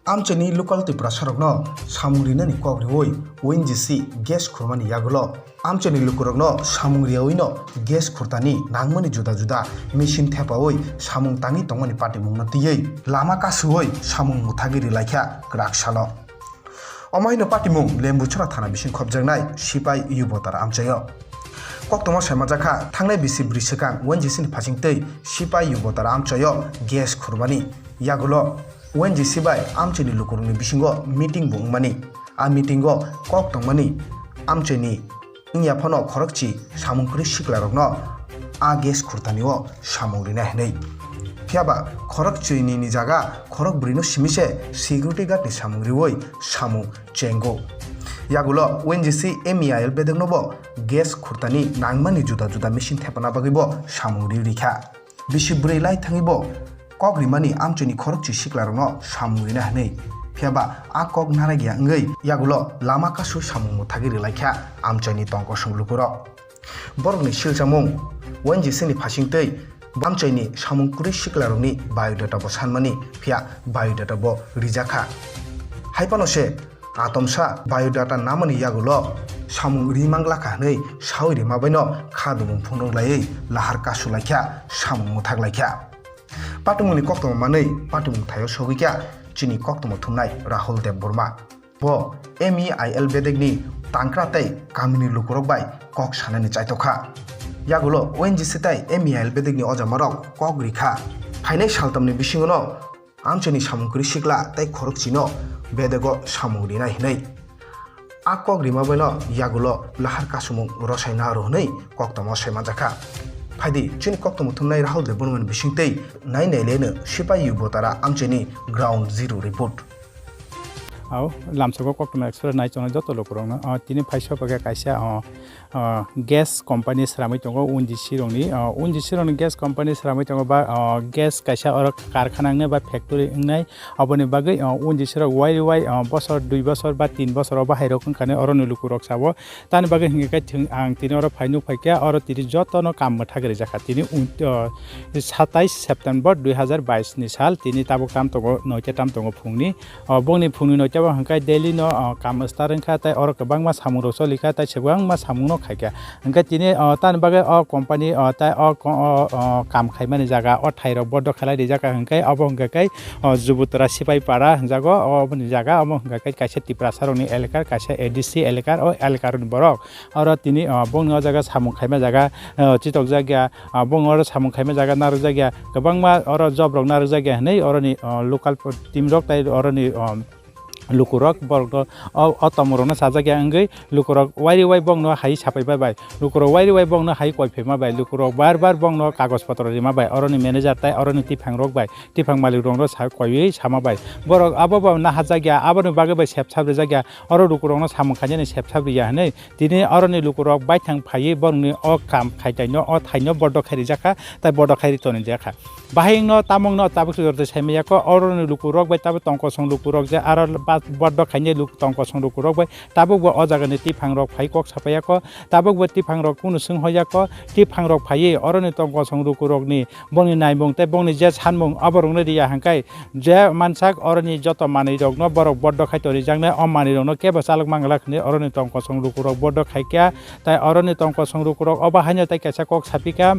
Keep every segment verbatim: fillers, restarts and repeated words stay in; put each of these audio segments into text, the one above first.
Amchaini local Tiprasarokno samung rinani kok riwi O N G C gas khurmani yagulo amchaini lukurokno samung riyawi no gas khurtani nangmani juda juda machine thepawi samung tangwi tongmani patimungno twiwi lama kasuwi samung muthagwi rwlaikha kwrak salo. Omo haino patimung Lembuchora thana bising khopjaknai Sipai Yubotara amchaio. Koktwma saimajakha thangnai bisi bwrwi swkang O N G C ni phasingtwi Sipai Yubotara amchaio gas khurmani yagulo O N G C bai amchaini lukurokni bisingo meeting bo wngmani. A meeting o kok tongmani amchaini wngya phano khorokchi samung kwrwi siklarokno a gas khurtanio samung rina hinwi. Phiyaba khorokchini ni jaga khorokbrwi no simi se security guard ni samung riwi samung chengo. Yagulo O N G C M E I L bedekno bo gas khurtani nangmani juda juda machine thepana bagwi bo samung ri rikha. Bisi bwrwi lai thangwi bo kok rimani amchaini khorokchi siklarokno samung rina hinwi. Phiyaba a kok naragya wngwi yagulo lama kasu samung muthagwi rwlaikha amchaini tongkosong lukurok. Borokni silchamung, O N G C ni phasingtwi amchaini samung kwrwi siklarokni biodata bo sanmani, phiya biodata bo rijakha. Hai phano se atomsa biodata namani yagulo samung ri manglakha hinwi sawi rima baino kha dumung phunuk laiwi lahar kasu laikha, samung muthak laikha. Patimungni koktwma manwi patimung thaio sogwi kha chini koktwma thumnai Rahul Debbarma. Bo M E I L bedekni tangkra tei kamini lukurok bai kok sanani chaitokha. Yagulo O N G C tei M E I L bedekni ojamarok kok rikha. Phainai saltamni bisingono amchaini samung kwrwi sikla tei khorokchino bedego samung rinai hinwi. A kok rima baino yagulo lahar kasumung rosai naro hinwi koktwma saimanjakha. Phaidi chini koktwma thumnai Rahul Debbarmani bisingtwi nai naileno Sipai Yubotara amchaini ground zero report. Au, lamsogo Koktwma Express nai chongnai joto lukurokno, ah, tini phaisa paikha kaisa, ah, ah, gas company sramwi tongo, O N G C rokni, ah, O N G C rokni gas company sramwi tongo ba, ah, gas kaisa oro karkhana wngnai ba factory wngnai, aboni bagwi, ah, O N G C rok wai wai, ah, bosor, dui bosor ba tin bosor o bahai rok wngkha ni oroni lukurok sabo. Tani bagwi hwnkhe khe thwng ang tini oro phai nuk phaikha, oro tini jotono kaam mwthagwi rijak kha. Tini un-, o, satais September dui hazar bais ni sal, tini tabuk tam tongo, noita tam tongo phungni. O, bongni phungni noita bo hwnkhe daily no, o, kaam start wngkha, tei oro kwbangma samungrok cholikha, tei kwbangma samungno khaikha. Hwnkhe tini, o, tani bagwi o company, o, tei o ko-, o, o, kaam khaimani jaga, o thairok bodo khlai rijak kha hwnkhe, obo hwnkhe khe, o, Jubutra Sipai Para hwnjago, o, oboni jaga, omo hwnkhe khe kaisa Tiprasa rokni elaka, kaisa A D C elaka, o elaka rokni borok. Oro tini, ah, bongni o jaga samung khaima jaga, ah, chitokjak ya, ah, bongni oro samung khaima jaga narwkjak ya, kwbangma oro job rok narwkjak ya hinwi oroni, ah, local po-, team rok tei oroni, ah, lukurok borokno o, o tomorokno sajak ya wngwi lukurok wairi wai bongno hai sapai bai bai, lukurok wairi wai bongno hai koi phaima bai, lukurok bar bar bongno kagoj potro rima bai, oroni manager tei oroni tiphang rok bai, tiphang malik rokno sa koiwi sama bai. Borok abo bo nahajak ya, aboni bagwi bai sep sap rijak ya, oro lukurokno samung khainani sep sap riya hinwi. Tini oroni lukurok baithang phaiwi borokni o kaam khaitaino, o thaino bodo khai rijak kha, tei bodo khai ri toni rijak kha. Bahai wngno tamungno tabuk se jorto saimaya kho, oroni lukurok bai tabuk tongkosong lukurok je aro ba-, bodo khainai luk-, tongkosong lukurok bai tabuk bo o jagani tiphangrok phai kok sapaya kho, tabuk bo tiphangrok kunu swng hoya kho, tiphangrok phaiwi oroni tongkosong lukurokni bongni naimung tei bongni je sanmung oborokno riya hwnkhe, je mansak oroni joto manwirokno borok bodo khai torijaknai, o manwirokno kebo chalok manglak hinwi oroni tongkosong lukurok bodo khaikha, tei oroni tongkosong lukurok obo haino tei kaisa kok sapikha,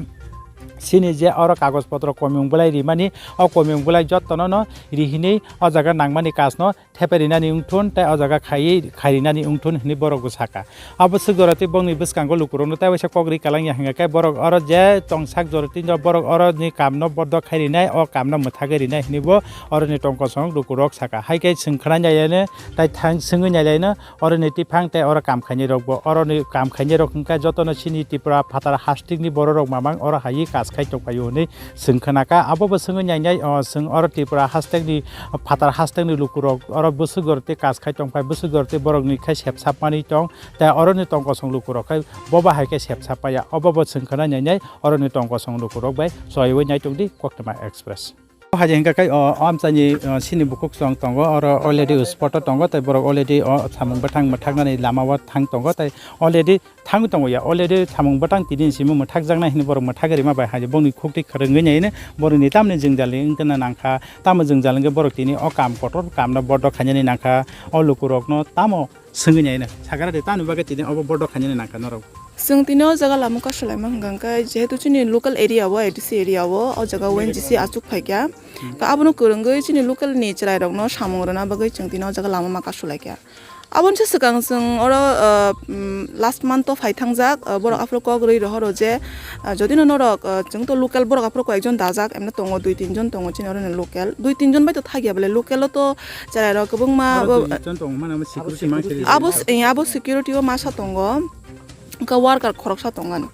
chini je oro kagoj potro komiyung bolai rimani, o komiyung bolai jotono no rihinwi o jaga nangmani kajno thepai rinani wngthun tei o jaga khaiwi khai rinani wngthun hinwi borok bo saka. Abo swk jora tei bongni bwskango lukurokno tei waisa kok ri kalang ya hwnkha khe borok oro je tongsak jora tei borok oroni kamno bodo khai rinai, o kamno mwthagwi rinai hinwi bo oroni tongkosong lukurok saka. Hai khe chwng khwnai nailaino tei thang swngwi nailaino oroni tiphang tei oro kam khainai rok bo, oroni kam khainai rok hwnkha jotono chini Tripura phatar hasteni borok rok mamang oro hai kaj khai tongphaio hinwi chwng khwnakha. Abo bo swngwi nainai, o, chwng oro Tripura hasteni phatar hasteni lukurok oro bwswk jora tei kaj khai tongphai, bwswk jora tei borokni khai sep sap manwi tong, tei oroni tongkosong lukurok khai bo bahai khe sep sap paiya. Obo bo chwng khwnai nainai oroni tongkosong lukurok bai chwlaiwi naitokdi Koktwma Express. O hai hingka khe o, o amchaini, o, sini bukhuk chwng tongo, oro already spot o tongo, tei borok already o samung bwthang mwthaknani lama o thang tongo, tei already thangwi tongo ya, already samung bwthang tini simi mwthakjaknai hinwi borok mwthagwi rima bai hai bongni khukti kwrwngwi naino borokni tamni jwngjal wngkhe nangkha, tamo jwngjal wngkhe borok tini o kam kotor kamno bodo khainani nangkha, o lukurokno tamo swngwi naino sakara de tamni bagwi tini obo bodo khainani nangkha norok. Chwng tini o jaga lama kasulaima hwnkha hwnkhe, jehetu chini local area o, A D C area o, o jaga O N G C achuk phaikha. Abono kwrwngwi chini local ni chwrairokno samung rwna bagwi chwng tini o jaga lama ma kasulaikha. Aboni se swkang chwng oro, ah, mm, last month o phai thangjak, ah, borok aphuru kok rwi rohoro je, ah, jodi no norok, ah, chwng to local borok aphuru koyekjon dajak, emne tongo dui tinjon tongo chini oro ni local. Dui tinjon bai to thakya bole, local o to chwrairok kwbangma abo, dui jon tongo, mane abo security man khe abo, eh, abo security o masa tongo. Wngkha worker khoroksa tongani.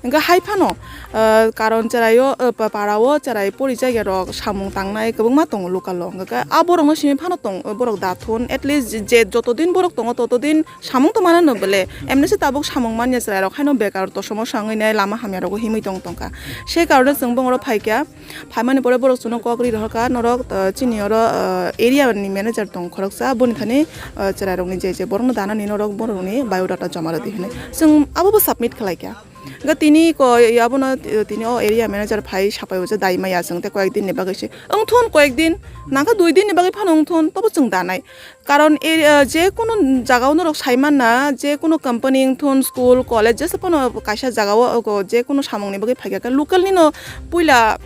Hingke hai phano, ah, karon cheraio, ah, pa-, parao cherai porijakya rok samung tangnai kwbangma tongo local o. Hingke a borokno simi phano tong, borok da thun. At least je, je joto din borok tongo, toto din samung to mano no bele. Emni se tabuk samung manya cherai rok haino bekar to somosa wngwi nai lama hamya rogo himwi tong tongkha. Se karone chwng bongoro phaikha. Phaimani pore borok chwngno kok ri rohorkha, norok, ah, chini oro, ah, area ni manager tong khoroksa, boni thani, ah, chwrairokni je je borokno danani norok borokni biodata joma rwdi hwnwi. Chwng abobo submit khlaikha. Hwnkhe tini ko, abono, eh, tini o area manager phai sapai o je dai maya chwng tei koyek din ni bagwi se wngthun, koyek din nangkha dui din ni bagwi phano wngthun, tobo chwng danai. Karon e, eh, je kunu jaga o norok sai manna, je kunu company wngthun, school, college, jesa phano kaisa jaga o, o, je kunu samung ni bagwi phaikha khe local ni no puila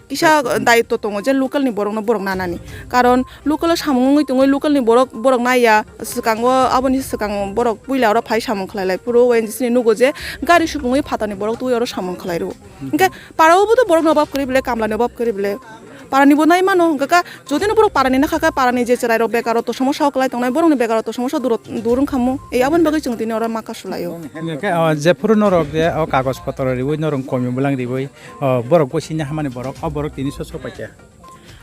kisa daitw tongo je local ni borok no borok nanani. Karon local o samung wngwi tongwi local ni borok, borok naiya, swkango aboni swkang borok puila oro phai samung khlai lai phuru O N G C ni nugo je gari supungwi phatar ni borok twi oro samung khlai rwo. Hwnkhe para o bo to borok ni obab kwrwi bwle, kamla ni obab kwrwi bwle. Para ni bo nai mano, hwnkhe ka jodi no borok para ni nakha khe para ni je chwrai rok bekar o to somosa o kwlai tongnai, borok ni bekar o to somosa duro, dur wngkha mo. Ei aboni bagwi chwng tini oro ma kasulaio. Hwnkhe, o, jephuru norok je o kagoj potro riwi norok komi bwlang riwi, o, borok bo sini hamani borok, o borok tini so so paikha.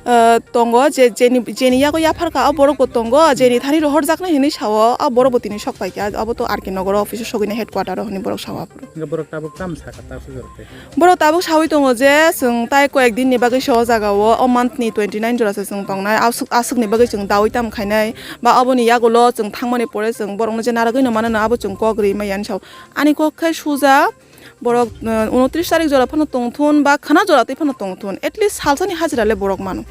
O, tongo je, jeni, jeni yago yapharkha o borok bo tongo, jeni thani rohorjaknai hinwi sao, o borok bo tini sok paikha, abo to R K Nagar o office o sogwini headquarter o hinwi borok sao aphuru. Hwnkhe borok tabuk tamo sakha ta sujak tei? Borok tabuk sawi tongo je chwng tai koyek din ni bagwi se o jaga o, o month ni twenty nine jora se chwng tongnai, aswk, aswk ni bagwi chwng dawi tam khainai, ba aboni yagulo chwng thangmani pore chwng borok no je narwgwi no mano no abo chwng kok ri maya hinwi sao. Ani kok khe suja, borok, uh, unotris tarik jora phano tongthun ba khwna jora twi phano tongthun, at least salsani hajira le borok mano.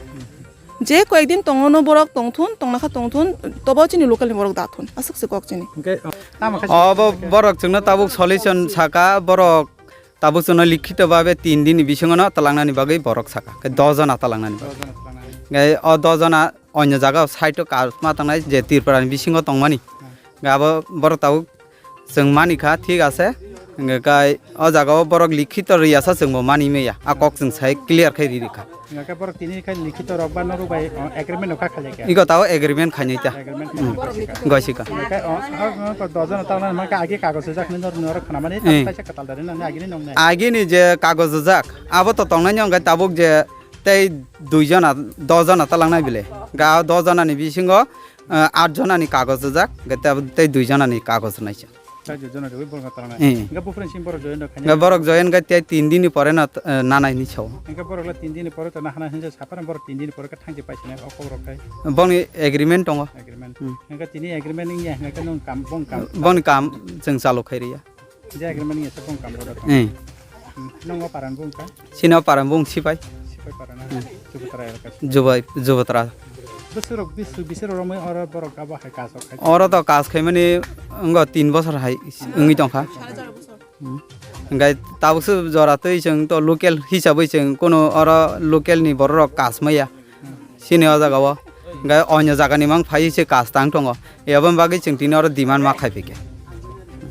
Je koyek din tongo no borok tongthun, tongna kha tongthun, tobo chini local ni borok da thun, aswk se kok chini. Hwnkhe, uh, tamo khe obo borok chwngno tabuk solution saka, borok tabuk chwngno likhito babe tin din ni bisingo no talangnani bagwi borok saka, khe dos jona talangnani bagwi. Dos jona talangnani. Hwnkhe o dos jona onyo jaga o side o kasma tangnai je Tripura ni bisingo tongmani. Hwnkhe abo borok tabuk chwng mani kha, thik ase. Hwnkhe kai o jaga o borok likhito riyasa chwngbo mani maya. A kok chwng sai clear khai riri kha. Hwnkhe borok tini khai likhito rok ba norok bai, o, agreement rok kha khalai kha. Iko tao agreement khainai ta. Agreement khainai kha. Goisi kha. Hwnkhe o, o, o, dos jona tangna hwnkhe agi kagoj rijak hinwi norok khwnamani, eh, kaisa kwtal dari nang agi ni nong nai. Agi ni je kagoj rijak, abo to tongnai ni hwnkhe tabuk je tei dui jona, dos jona talangnai bile. Ga dos jona ni bisingo, eh, aat jona ni kagoj rijak, hwnkhe tei, tei dui jona ni kagoj rwnaisa. Chaijwk jona riwi borok no talangnai. Eh. Hwnkhe buphuruni simi borok join rok khainai. Hwnkhe borok join khe tei tin din ni pore no, eh, nanai hinwi sao. Hwnkhe borok le tin din ni pore to nahana hinwi saphano borok tin din ni pore khe thangchi paisinai o kok rok khai. Bongni agreement tongo. Agreement. Hmm. Hwnkhe tini agreement wngya hwnkhe nwng kam, bong kam. Bongni kam chwng chalu khai rwya. Je agreement wngya se bong kam rok da tong. Eh. Hmm. Nwng o paran bung kha? Sini o paran bung sipai. Sipai paran na? Hmm. Jubatra elaka. Jubai, Jubatra. Bwswk rok bis-, bisir romwi oro borok abo hai kaas rok khai. Oro to kaas khaimani wngkha tin bosor hai wngwi tongkha. Hmm. Hwnkhe tabukse jora twi chwng to local hisabwi chwng kuno oro local ni borok rok kaas maya. Sini o jaga o. Hwnkhe onyo jaga ni mang phai se kaas tang tongo. Eboni bagwi chwng tini oro demand ma khai phi khe.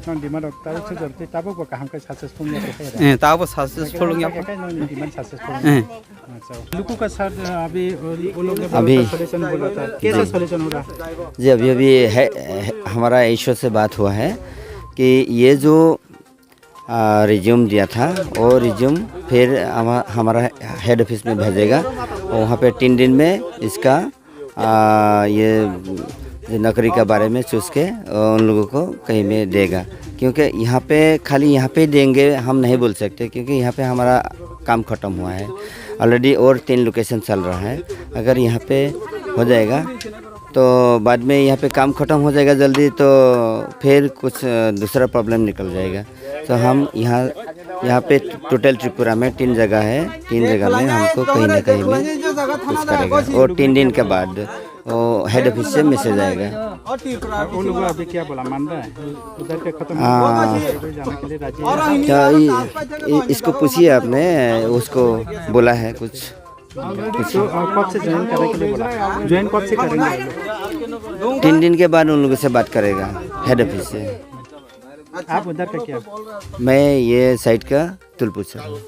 Nang demand rok tabuk se jora twi tabuk bo kaham khe successful wngya khe. Eh, tabuk successful wngya khe. Nang ni demand successful. Eh. Acha. Luku ka sir, abhi, uh, वो लोग ने बोला अभी था, solution बोला था। कैसा solution हो रहा है? जी, अभी, अभी है, है, हमारा एचओ से बात हुआ है कि ये जो, आ, रिज्यूम दिया था, वो रिज्यूम फिर हम, हमारा हेड ऑफिस में भेजेगा। और वहाँ पे तीन दिन में इसका, आ, ये जो नौकरी के बारे में चूस के, आ, उन लोगों को कहीं में देगा। क्योंकि यहाँ पे, खाली यहाँ पे देंगे, हम नहीं बोल सकते, क्योंकि यहाँ पे हमारा काम खत्म हुआ है। ऑलरेडी और तीन लोकेशन चल रहा है। अगर यहाँ पे हो जाएगा तो बाद में यहाँ पे काम खत्म हो जाएगा जल्दी, तो फिर कुछ, अ, दूसरा प्रॉब्लम निकल जाएगा। तो हम यहाँ, यहाँ पे टोटल त्रिपुरा में तीन जगह है, तीन जगह में हमको कहीं ना कहीं में कुछ करेगा। और तीन दिन के बाद वो हेड ऑफिस से मैसेज आएगा। और वो लोग अभी क्या बोला, मान रहा है? उधर के खत्म हाँ। हो गया, जाने के लिए राजी है? क्या ये, ये, इसको पूछिए आपने, उसको बोला है कुछ। तो, अ, कब से ज्वाइन करने के लिए बोला? ज्वाइन कब से करेंगे? तीन दिन के बाद उन लोगों से बात करेगा, हेड ऑफिस से। आप उधर का क्या? मैं ये साइड का तुलपुर से हूँ।